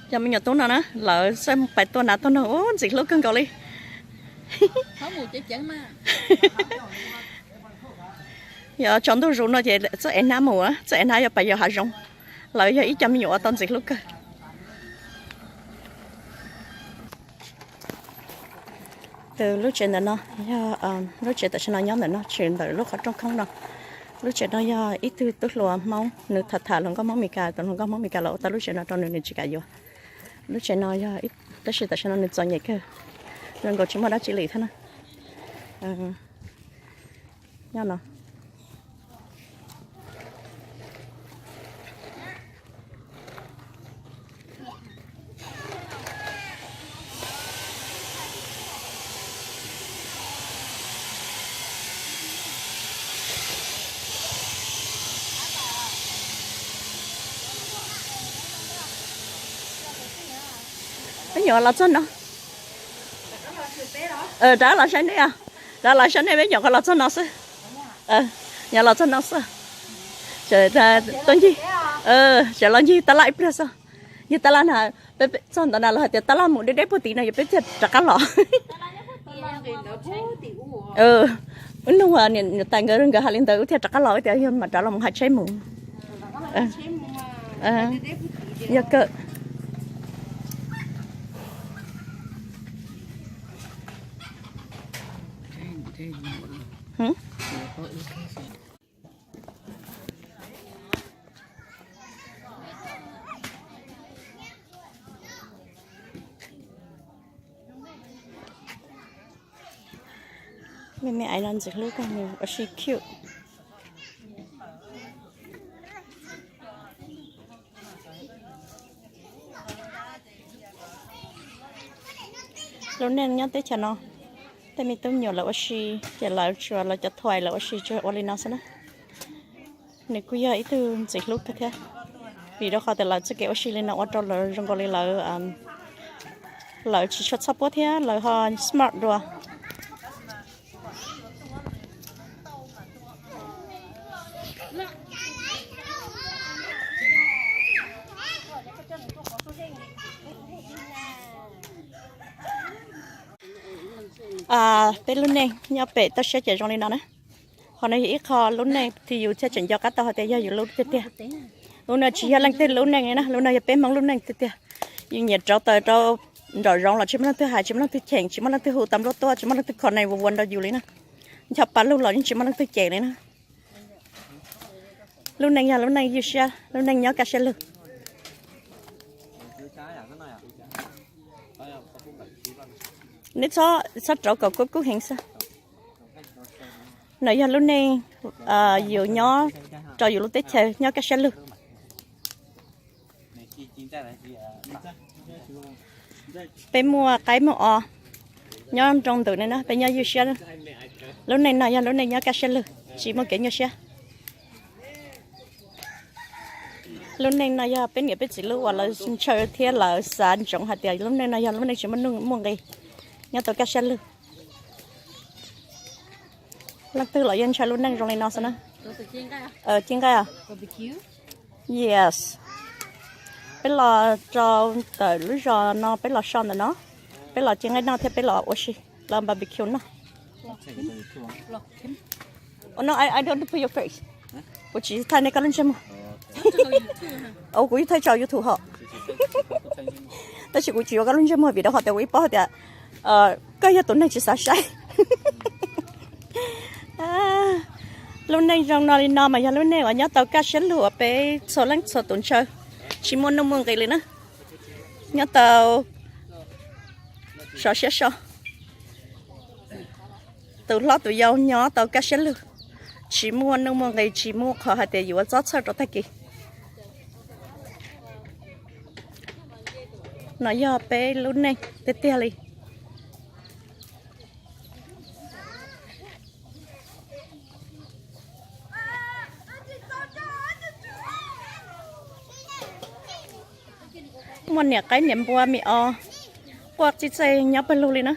Cov me nyuam tub no na, lawv xaj pais tua nas tuaj no, ub, ntxim hlub kawg nkaus li. Yog tsaus ntuj zus no ces txawj ev hnab mus, txawj ev hnab yog pais yos hav zoov. Lawv yog ib co me nyuam uas tau ntxim hlub kawg. Tus lub tsev ntawm no yog lub tsev tam sim no nyob ntawm no, tsev ntawm lub qhov rooj khoob no. Lub tsev no yog ib tug tub hluas Hmoob, nws tham tham hluas nkauj Hmoob Meskas, tus hluas nkauj Hmoob Meskas los ua tau lub tsev no rau nws, nws tsis kam yuav. Lub tsev no yog, tab sis tam sim no nws txom nyem kawg, zoo nkaus tsis muaj dab tsi li thiab na. Nyob no. Peb nyuam los txog no. Rov los saib nej, rov los saib nej, peb nyuam qhuav los txog no xwb. Nyuam los txog no xwb. Tuaj ncig, tseem los ncig tab laj ib pliag xwb. Ncig tab laj na, peb txog ntawd na lawv hais tias tab laj mus deb deb puag tid no yog peb thiaj rov qab los. Ib hnub niam tais nkawd, nkawd hais li ntawd wb thiaj rov qab los, wb tias yog mam rov los mus hais tsheb mus. Yog kawg. Me me aiv no ntxim hlub kawg, nws ua si cute. Lub neej nyob teb chaws no, tej me tub me nyuam lawv ua si, ces lawv tsuas, lawv cov thuais lawv ua si tsuas ua li no xwb na. Nws kuj yog ib tug ntxim hlub kawg thiab, vim rau qhov tias lawv txoj kev ua si li no ua rau lawv zoo nkaus li lawv, lawv tsis tshua txhob puab thiab lawv ho smart dua. Peb lub neej nyob pem toj siab ces zoo li no na. Qhov no yog ib qho lub neej twg yus thiaj tseem nco qab tau hais tias yog yus lub tiag tiag. Lub no tsis yog leej twg lub neej na, lub no yog peb Hmoob lub neej tiag tiag. Yus nyiam rauv taws rau nraum zoov los tsis muaj leej twg hais, tsis muaj leej twg cheem, tsis muaj leej twg hu tas nplua tuaj, tsis muaj leej twg kho neeg vuas vuas nrog yus li na. Ncho pa lug los yeej tsis muaj leej twg cem li na. Lub neej yog lub neej ywj siab, lub neej nyob kaj siab lug. Neb txhob rauv kom kub kub heev xwb. No yog lub neej yus nyob rau yus lub teb chaws nyob kaj siab lug. Peb muaj qaib muaj os, nyob nroo ntws ne na, peb nyob ywj siab. Lub neej no yog lub neej nyob kaj siab lug, tsis muaj kev nyuaj siab. Lub neej no yog peb niam peb txiv lub uas lawv ntshaw thiab lawv xav ntsoov hais tias lub neej no yog lub neej tsis muaj nuj muaj nqis, nyob tau kaj siab lug. Leej twg los yeej ntshaw lub neej zoo li no xwb na. Ci nqaij, yes. Peb los rau ntawm lub zos no, peb los so ntawm no, peb los ci nqaij noj thiab peb los ua si, los barbecue noj. No, I, I don't put your face. Kuv tsis thaij nej koj lub ntsej muag. Kuv thaij tso YouTube hos. Tab sis kuv tsis yuav koj lub ntsej muag vim rau qhov tias kuv ib paub tias koj yog tus neeg tsis xav saib. Lub neej zoo no li no mas yog lub neej uas nyob tau kaj siab lug uas peb txhua leej txhua tus ntshaw, tsis muaj nuj muaj nqis li na. Nyob tau sov siab so, tus hlob tus yau nyob tau kaj siab lug, tsis muaj nuj muaj nqis, tsis muaj qhov hais tias yuav txob txhawj rau tag kis. No yog peb lub neej tiag tiag li. Muaj niam qaib niam npua me os, quaj txij txej nyob pawg lug li na.